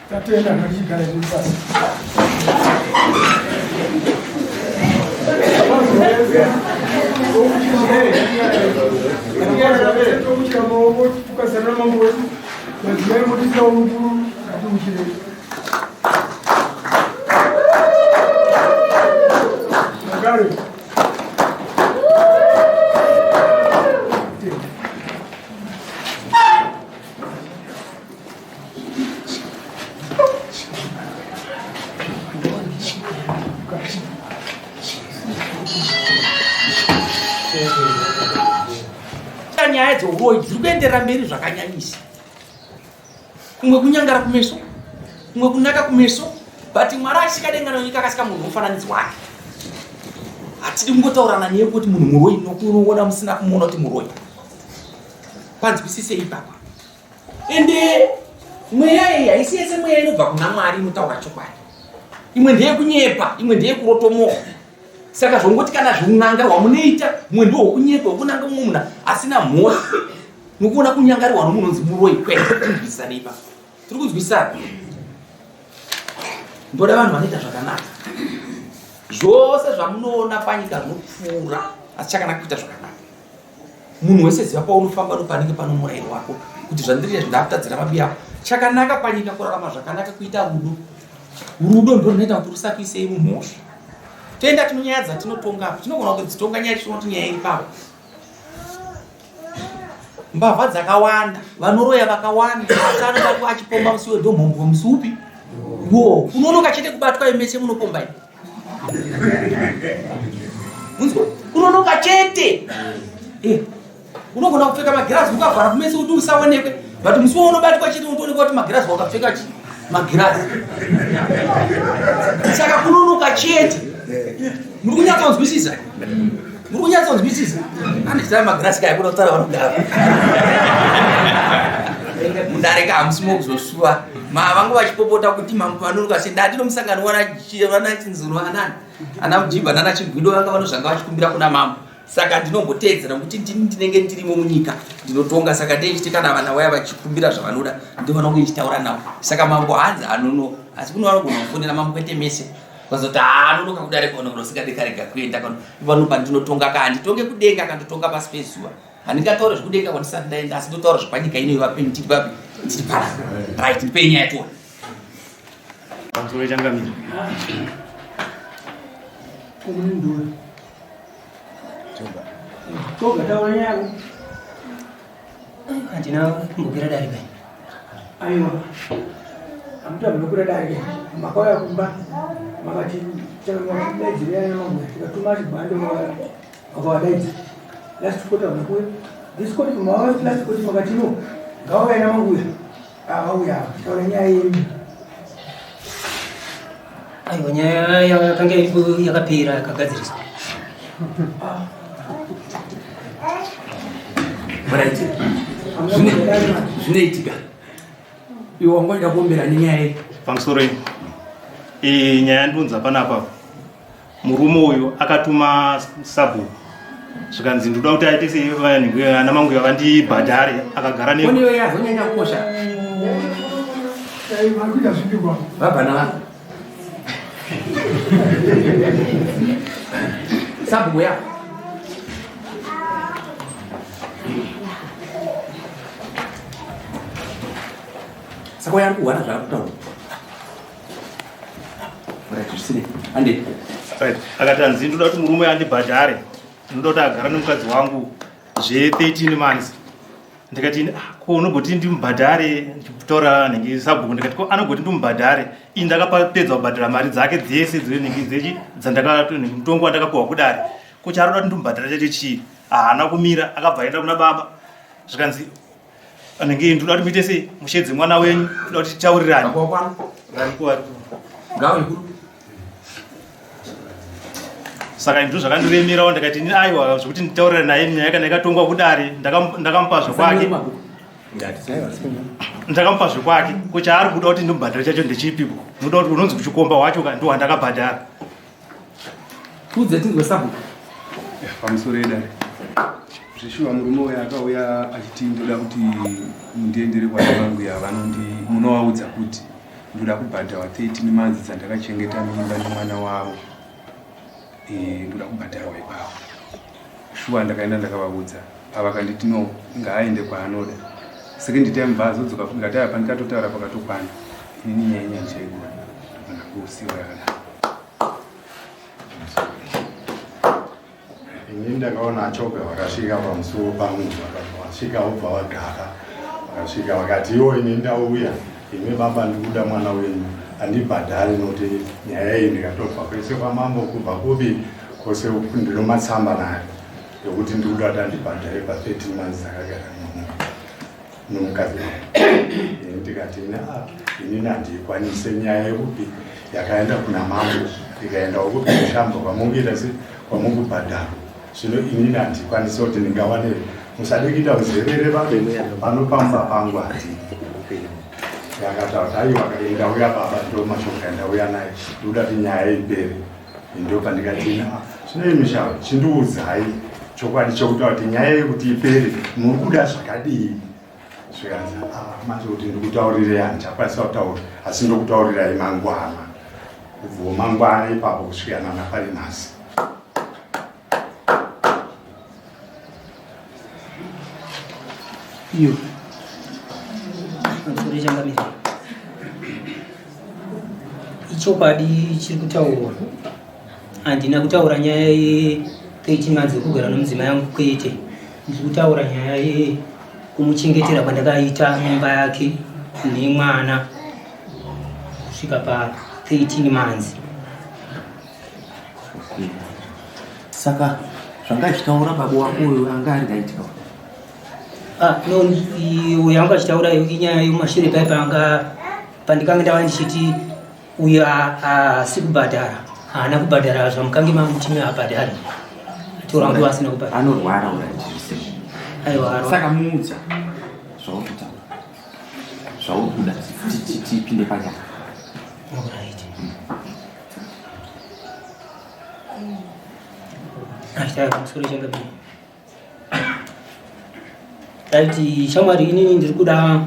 Tatenda ngatichigara zviri pasi. Tokuchira maoko tukazarura mambo wedu madzimai motisawo mukuru ngatiuchirei. Magare. Nyaya dzeuroyi dziri kuenderera mberi zvakanyanyisa. Kumwe kunyangara kumeso, kumwe kunaka kumeso, but Mwari achisika denga nenyika akasika munhu mufananidzo wake. Hatidi kungotaurana neye kuti munhu muroyi nokunoona musina kumuona kuti muroyi. Panzwisise ipapa. Ende mweya iyi haisi yese mweya inobva kuna Mwari inotaura chokwadi. Imwe ndeyekunyepa, imwe ndeyekurotomoka. Saka zvongoti kana zveun'anga hwamunoita mumwe ndiwo hwekunyepa hwekunanga mumwe munhu asina mhosva nokuona kunyangarirwa nomunhu unonzi muroyi kwete tinzwisisane ipapo. Tiri kunzwisisana. Ndoda vanhu vanoita zvakanaka. Zvose zvamunoona panyika zvinopfuura asi chakanaka kuita zvakanaka. Munhu wese ziva paunofamba nopanenge pano murayiro wako kuti zvandiri izvi ndakutadzira mabi ako. Chakanaka panyika kurarama zvakanaka kuita rudo. Rudo ndiro runoita kuti rusakuisei mumhosva. Toenda tinonyaya dzatinotonga apa. Tinogona kudzitonga nyaya tichiona kuti nyaya iri pavo. Mbavha dzakawanda, vanoroya vakawanda, asi anobatwa achipomba musi wedomhombwe musi upi? Wo, kunonoka chete kubatwa imese munopomba imi. Unzwa? Kunonoka chete. Eh. Unogona kupfeka magirazi ukavhara kumeso kuti usaonekwe, but musi waunobatwa chete unotoonekwa kuti magirazi wakapfeka chi magirazi. Saka kunonoka chete. Muri kunyatsonzwisisa? Muri kunyatsonzwisisa? Andisai magirazi kaya kuda kutaura vanogara. Mudare ka hamusi mokuzosuwa. Ma vangu vachipopota kuti mambo vanonoka sei ndati nomusangano wana chinzuro anani ana mujibha nana chigwido vanga vanozvanga vachikumbira kuna mambo saka ndinomboteedzera kuti ndini ndinenge ndirimo munyika ndinotonga saka ndeichiti kana vana waya vachikumbira zvavanoda ndovana kunge ndichitaura navo saka mambo hanzi anonoka asi kuno vanogona kufonera mambo kwete mese vazoti haa anonoka kudare kono usingade karega kuenda kano ivano pandinotonga ka handitonge kudenga kandotonga pasi pezuva handingataure zvekudenga kwandisati ndaenda asi ndotaura zvepanyika ino ivapenyu tiri papi tiri para right ndipei nyaya tione pamusoro changamire Toga taura nyaya yako. Handina kumbopera dare pai. Aiwa. Hamuti hamuna dare. Makauya kumba makati chakadaidzira yana mamwe tikatuma chibhande vakavadaidza. Last quarter hamuna kuuya. This quarter mava last quarter makati no. Ngavauya namanguya. Avauya ava. Taura nyaya yenyu. Aiwa nyaya yakanga iripo yakapera yakagadziriswa. Right. Zvinoitika. Iwe wanga uchida kuombera nenyaya iyi. Pamusoro iyi. Eh, nyaya ndunza panapa. Murume uyu akatuma sabhuku zvikanzi ndoda kuti aite sevanhu ana mangu vandibhadhare akagara ne Koniyo yazonyanya kukosha. Vabva navanhu. Sabhuku yako. Saka uyo ari kuhwana zvaari kutaura. Akati hanzi ndoda kuti murume andibhadhare ndinoda kuti agara nemukadzi wangu zve 13 months ndikati ah, ko unogoti ndimubhadhare ndichitaura nhingi sabhuku ndikati ko anogoti ndimubhadhare ini ndakapedza kubhadhara mari dzake dzese dzenhingi dzechi dzandakamutongo wandakapiwa kudare Ko chaari kuda kuti ndimubhadhara chacho chii? Haana kumira akabva aenda kuna baba zvikanzi anenge ndinoda kuti muite sei mushedze mwana wenyu ndoda kuti titaurirane. Saka ndizvo zvakandiremerawo ndikati ini aiwa zvekuti nditaurire naye nyaya kana ikatongwa kudare ndakamupa zvekwake. Ndakamupa zvekwake ko chaari kuda kuti ndimubhadhare chacho ndechipiko ndoda kuti unonzi kuchikomba wacho ka ndohwandakabhadhara. Tudze tinzwe sabhuku. Pamusoro yedare. Zveshuwa murume uyo akauya achiti ndoda kuti mundiendere kwana vangu ya vanondi munovaudza kuti ndoda kubhadharwa 13 months dzandakachengeta mimba nemwana wavo. Eh, ndoda kubhadharwa ipapo. Shuwa ndakaenda ndakavaudza. Pavakanditi no ngaaende kwaanoda. Second time bva azodzoka futi ndikati aya pandikatotaura pakatokwana. Inini nyaya yenyu handichaigona. Ndobva ndangosiiwa yakadaro. Ini ndakaona achope vakasvika pamusuwo pangu vakasvika vobva vagara vakasvika vakati iwo ini ndauya imi baba ndikuda mwana wenyu andibhadhari nokuti nyaya iyi ndikatobva kwese kwamambo kubva kupi kwose ndinomatsamba nayo yokuti ndikuda kuti andibhadhare pa 13 months dzakagara nomukadzi wangu ini ndikati inini handikwanise nyaya yekupi yakaenda kuna mambo ikaendawo kupi kushamba kwamunguita se kwamungubhadharo zvino inini handikwanise kuti ndingawane musade kuita uzerere pano pamba pangu handi yakataura kuti aiwa ndauya baba ndo mashoko andauya naye ndikuda kuti nyaya ipere ndo pandikati zvino imi shava chindiudzai chokwadi chekutaura kuti nyaya yekuti ipere muri kuda zvakadii zvikanzi ah, manje kuti ndikutaurirei handichakwanisa kutaura asi ndokutaurirai mangwana kubvawo mangwana ipapo kusvika nana pari nhasi. Iyo pamusoro changamire ichokwadi chiri kutaurwa handina kutaura nyaya ye 13 months yekugara nomudzimai yangu kwete ndiri kutaura nyaya yekumuchengetera kwandakaita mimba yake nemwana kusvika pa 13 months. Saka zvanga achitaura baba wako uyu anga ari kaitika? Ah, no, uyo anga achitaura inyaya yemumashure paye panga pandikange ndava ndichiti uyo haasi kubhadhara haana kubhadhara zvamukange mamuti abhadhare toramba asina kubhadhara. Anorwara uyo achizvisei. Aiwa, arwara. Saka muudza zvauri kutaura zvauri kuda tipinde panyaya. Alright. Achitaya pamusoro changamire. Taiti shamwari inini ndiri kuda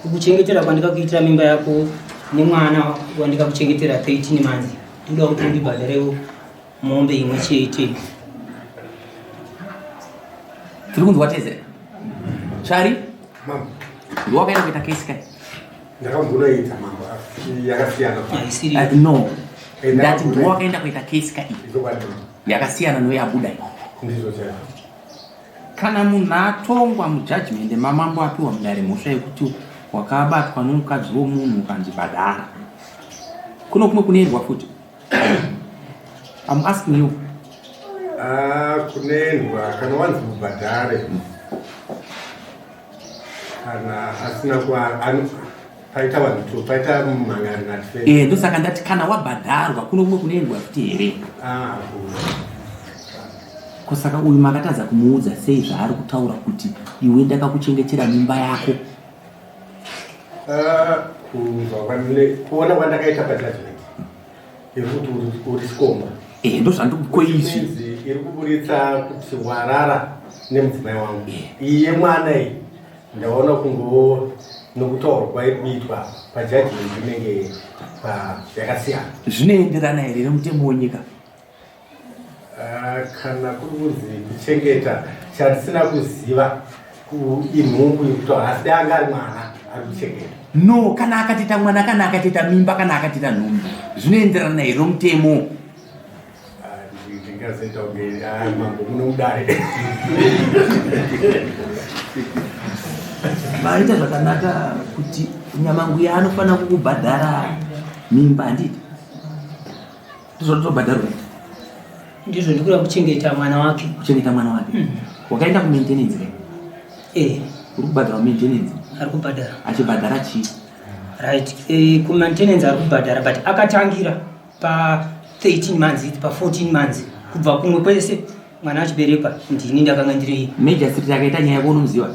kukuchengetera kwandikakuitira mimba yako nemwana wandikakuchengetera 13 months. Ndikuda kuti undibhadharewo mombe imwe chete. Tiri kunzwa tese. Chari? Mama. Ndiwe wakaenda kuita kesi kai? Ndakambonoita mambo asi yakasiyana. Haisiri. No. Eh, Ndati ndiwe wakaenda kuita kesi kai? Izokwadi. Yakasiyana noyabuda iyi. Ndizvo chaizvo. Kana munhu atongwa mujudgment mamambo apiwa mudare mhosva yekuti wakabatwa nomukadzi womunhu ukanzi bhadhara. Kuno kumwe kunoendwa futi. I'm asking you. Ah, kunoendwa kana wanzi ubhadhare. Kana asina kwa paita vanhu two, paita mumhangari na Eh, ndosaka ndati kana wabhadharwa kuno kumwe kunoendwa futi here? Ah, hakuna. Ko saka uyu makatadza kumuudza sei zvaari kutaura kuti iwe ndakakuchengetera mimba yako? Ah, kunzwa kwandine kuona kwandakaita pajudgment iri kuti uri chikomba. Eh, ndozvandiko izvi. Means iri kuburitsa kuti warara nemudzimai wangu. Iye mwana iyi ndaona kungowo nokutaurwa kwairi kuitwa pajudgment inenge yakasiyana. Zvinoenderana here nemutemo wenyika? Ah, kana kuri kunzi kuchengeta chatisina kuziva inhumbu yekutaura asi dai anga ari mwana ari kuchengeta. No, kana akatoita mwana, kana akatoita mimba, kana akatoita nhumbu, zvinoenderana here nomutemo? Ah, ndingazoita kunge, ah, mambo muno mudare. Maita zvakanaka kuti nyamanguya anofanira kukubhadhara mimba, handiti? Ndizvo ndizobhadharwa. Ndizvo ndikuda kuchengeta mwana wake. Kuchengeta mwana wake. Wakaenda kumaintenance ke? Eh. Uri kubhadhara maintenance? Ari kubhadhara. Achibhadhara chii? Right. Kumaintenance ari kubhadhara, but akatangira pa 13 months, pa 14 months, kubva kumwe kwese mwana achiberekwa ndini ndakanga ndiri Magistrate akaita nyaya yako unomuziva?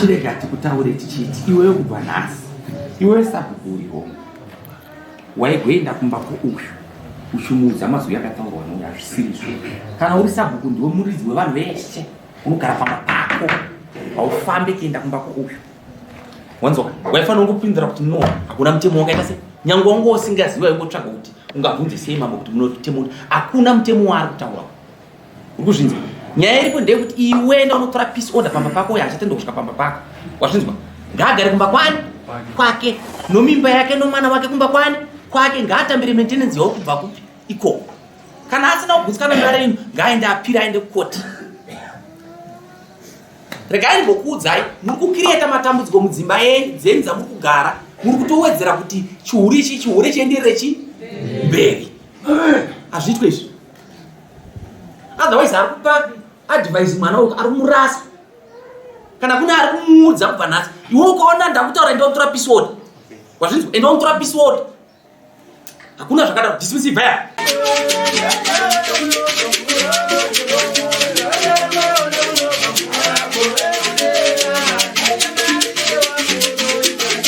Chirega tikutaure tichiti iwewe kubva nhasi, iwewe sabhuku uriwo waigoenda kumba kwouyu uchimuudza mazwi akataurwa nouyu, hazvisirizvo. Kana uri sabhuku ndiwe muridzi wevanhu veshe, unogara pamba pako, haufambe kuenda kumba kwouyu. Wanzwa? Waifanira kungopindura kuti no, hakuna mutemo wakaita sei. Nyangwe wanga usingazivi, waingotsvaga kuti ungabvunze sei mambo kuti munotemo. Hakuna mutemo waari kutaura. Uri kuzvinzwa? Nyaya iripo ndeyekuti iwe enda unotora peace order pamba pako, uyo achatenda kusvika pamba pako. Wazvinzwa? Ngaagare kumba kwani kwake, nomimba yake nomwana wake kumba kwani kwake. Ngaatambire maintenance yawo kubva kupi ikoko. Kana asina kugutsikana nedare ino, ngaaende apira, aende kukoti. Regai ndimbokuudzai, muri kukiriyeta matambudziko mudzimba dzenyu dzamuri kugara. Muri kutowedzera kuti chihure ichi, chihure chienderere chi mberi. Hazviitwe izvi. Otherwise ari kupa advice mwana uyu, ari kumurasa. Kana kune ari kumuudza kubva nhasi, iwe ukaona ndakutaura, enda unotora peace order. Wazvinzwa? Enda unotora peace order. Hakuna zvakadaro. Dismiss vaya.